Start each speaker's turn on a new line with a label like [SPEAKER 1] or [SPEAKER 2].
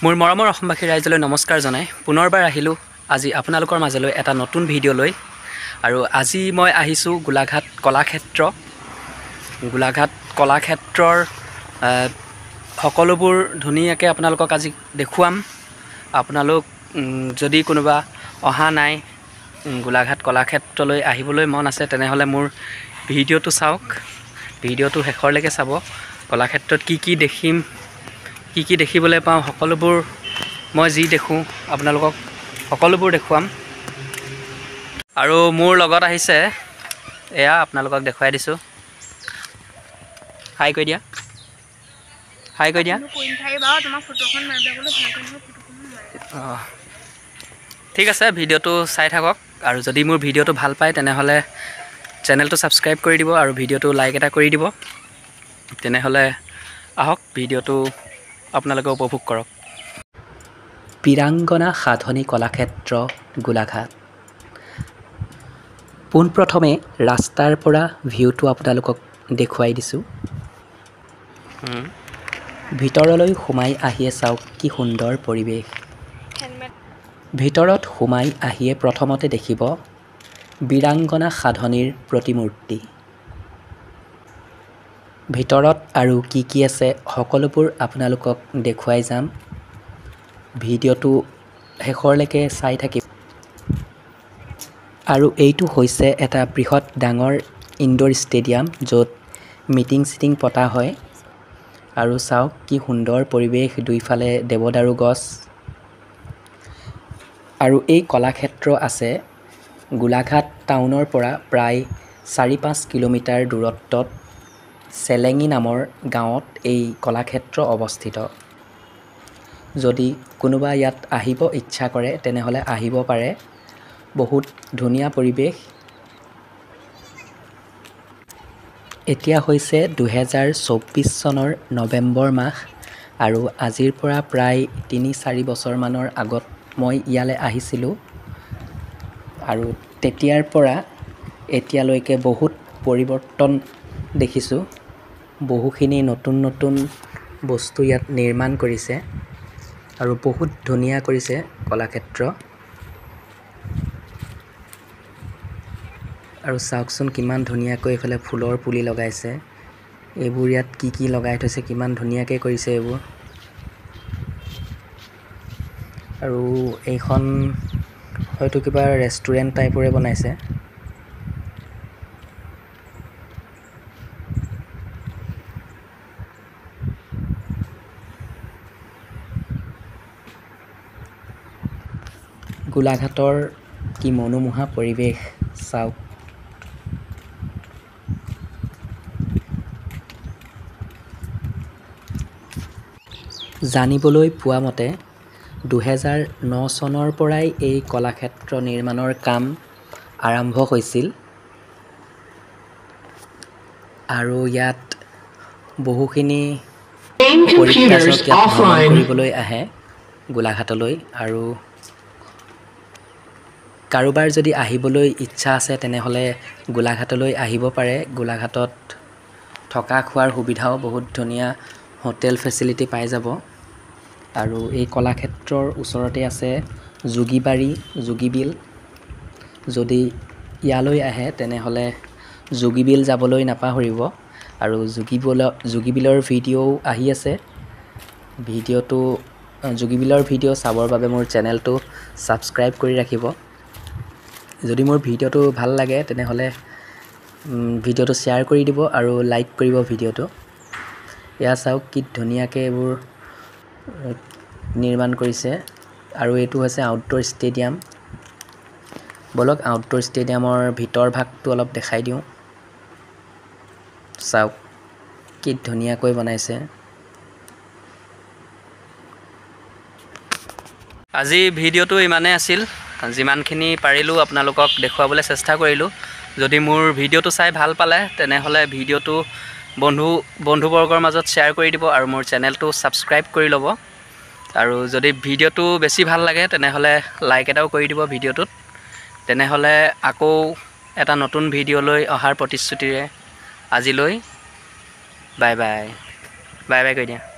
[SPEAKER 1] মোৰ মৰমৰ অসমবাসী ৰাইজলৈ নমস্কাৰ জনাই পুনৰবাৰ আহিলোঁ আজি আপোনালোকৰ মাজলৈ এটা নতুন ভিডিঅ' লৈ। আৰু আজি মই আহিছোঁ গোলাঘাট কলাক্ষেত্ৰ। গোলাঘাট কলাক্ষেত্ৰৰ সকলোবোৰ ধুনীয়াকৈ আপোনালোকক আজি দেখুৱাম। আপোনালোক যদি কোনোবা অহা নাই, গোলাঘাট কলাক্ষেত্ৰলৈ আহিবলৈ মন আছে, তেনেহ'লে মোৰ ভিডিঅ'টো চাওক, ভিডিঅ'টো শেষৰলৈকে চাব। কলাক্ষেত্ৰত কি কি দেখিম, কি কি দেখিবলৈ পাওঁ, সকলোবোৰ মই যি দেখোঁ আপোনালোকক সকলোবোৰ দেখুৱাম। আৰু মোৰ লগত আহিছে, এয়া আপোনালোকক দেখুৱাই দিছোঁ। হাই কৈ দিয়া, হাই কৈ দিয়া। অঁ, ঠিক আছে, ভিডিঅ'টো চাই থাকক। আৰু যদি মোৰ ভিডিঅ'টো ভাল পায় তেনেহ'লে চেনেলটো ছাবস্ক্ৰাইব কৰি দিব আৰু ভিডিঅ'টো লাইক এটা কৰি দিব। তেনেহ'লে আহক, ভিডিঅ'টো আপোনালোকে উপভোগ কৰক। বীৰাংগনা সাধনী কলাক্ষেত্ৰ গোলাঘাট। পোনপ্ৰথমে ৰাস্তাৰ পৰা ভিউটো আপোনালোকক দেখুৱাই দিছোঁ। ভিতৰলৈ সোমাই আহিয়ে চাওক কি সুন্দৰ পৰিৱেশ। ভিতৰত সোমাই আহিয়ে প্ৰথমতে দেখিব বীৰাংগনা সাধনীৰ প্ৰতিমূৰ্তি। ভিতৰত আৰু কি কি আছে সকলোবোৰ আপোনালোকক দেখুৱাই যাম। ভিডিঅ'টো শেষৰলৈকে চাই থাকিব। আৰু এইটো হৈছে এটা বৃহৎ ডাঙৰ ইনড'ৰ ষ্টেডিয়াম, য'ত মিটিং চিটিং পতা হয়। আৰু চাওক কি সুন্দৰ পৰিৱেশ, দুইফালে দেৱদাৰু গছ। আৰু এই কলাক্ষেত্ৰ আছে গোলাঘাট টাউনৰ পৰা প্ৰায় 4-5 কিলোমিটাৰ দূৰত্বত চেলেঙী নামৰ গাঁৱত এই কলাক্ষেত্ৰ অৱস্থিত। যদি কোনোবা ইয়াত আহিব ইচ্ছা কৰে তেনেহ'লে আহিব পাৰে। বহুত ধুনীয়া পৰিৱেশ। এতিয়া হৈছে 2024 চনৰ নৱেম্বৰ মাহ আৰু আজিৰ পৰা প্ৰায় 3-4 বছৰমানৰ আগত মই ইয়ালৈ আহিছিলোঁ। আৰু তেতিয়াৰ পৰা এতিয়ালৈকে বহুত পৰিৱৰ্তন দেখিছোঁ। বহুখিনি নতুন নতুন বস্তু ইয়াত নিৰ্মাণ কৰিছে আৰু বহুত ধুনীয়া কৰিছে কলাক্ষেত্ৰ। আৰু চাওকচোন কিমান ধুনীয়াকৈ এইফালে ফুলৰ পুলি লগাইছে। এইবোৰ ইয়াত কি কি লগাই থৈছে, কিমান ধুনীয়াকৈ কৰিছে এইবোৰ। আৰু এইখন হয়তো কিবা ৰেষ্টুৰেণ্ট টাইপৰে বনাইছে। গোলাঘাটৰ কি মনোমোহা পৰিৱেশ চাওক। জানিবলৈ পোৱা মতে 2009 চনৰ পৰাই এই কলাক্ষেত্ৰ নিৰ্মাণৰ কাম আৰম্ভ হৈছিল। আৰু ইয়াত বহুখিনি পৰিত্ৰাজক ইয়াত ভ্ৰমণ কৰিবলৈ আহে গোলাঘাটলৈ। আৰু কাৰোবাৰ যদি আহিবলৈ ইচ্ছা আছে তেনেহ'লে গোলাঘাটলৈ আহিব পাৰে। গোলাঘাটত থকা খোৱাৰ সুবিধাও বহুত ধুনীয়া হোটেল ফেচিলিটি পাই যাব। আৰু এই কলাক্ষেত্ৰৰ ওচৰতে আছে যোগীবাৰী, যোগীবিল। যদি ইয়ালৈ আহে তেনেহ'লে যোগীবিল যাবলৈ নাপাহৰিব। আৰু যোগীবিলৰ ভিডিঅ'ও আহি আছে। ভিডিঅ'টো যোগীবিলৰ ভিডিঅ' চাবৰ বাবে মোৰ চেনেলটো ছাবস্ক্ৰাইব কৰি ৰাখিব। যদি মোৰ ভিডিঅ'টো ভাল লাগে তেনেহ'লে ভিডিঅ'টো শ্বেয়াৰ কৰি দিব আৰু লাইক কৰিব ভিডিঅ'টো। এয়া চাওক কি ধুনীয়াকৈ এইবোৰ নিৰ্মাণ কৰিছে। আৰু এইটো হৈছে আউটড'ৰ ষ্টেডিয়াম। ব'লক আউটড'ৰ ষ্টেডিয়ামৰ ভিতৰ ভাগটো অলপ দেখাই দিওঁ। চাওক কি ধুনীয়াকৈ বনাইছে। আজি ভিডিঅ'টো ইমানেই আছিল। যিমানখিনি পাৰিলোঁ আপোনালোকক দেখুৱাবলৈ চেষ্টা কৰিলোঁ। যদি মোৰ ভিডিঅ'টো চাই ভাল পালে তেনেহ'লে ভিডিঅ'টো বন্ধুবৰ্গৰ মাজত শ্বেয়াৰ কৰি দিব আৰু মোৰ চেনেলটো ছাবস্ক্ৰাইব কৰি ল'ব। আৰু যদি ভিডিঅ'টো বেছি ভাল লাগে তেনেহ'লে লাইক এটাও কৰি দিব ভিডিঅ'টোত। তেনেহ'লে আকৌ এটা নতুন ভিডিঅ'লৈ অহাৰ প্ৰতিশ্ৰুতিৰে আজিলৈ বাই বাই। বাই বাই কৈ দিয়া।